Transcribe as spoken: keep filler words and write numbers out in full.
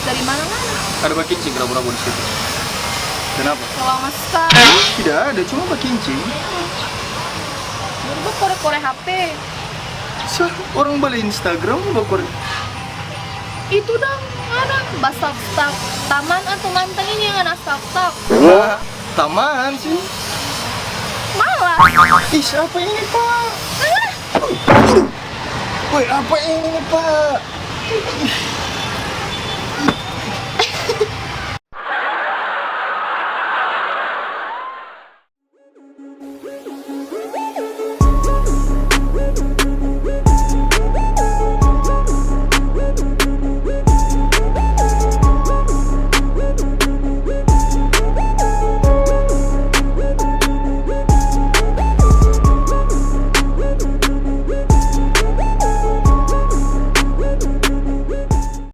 Dari mana ngana? Ada bakincing rabu-rabu di situ. Kenapa? Lama sekali. Tidak ada, cuma bakincing. Baru kore-kore H P. Sa, orang bale Instagram bakore. Itu dong, ngana ba stalk-stalk. Taman atau mantan ini yang ngana stalk-stalk? Wah, taman sih. Malah. Ih, apa ini, Pak? Aduh. Woi, apa ini, Pak?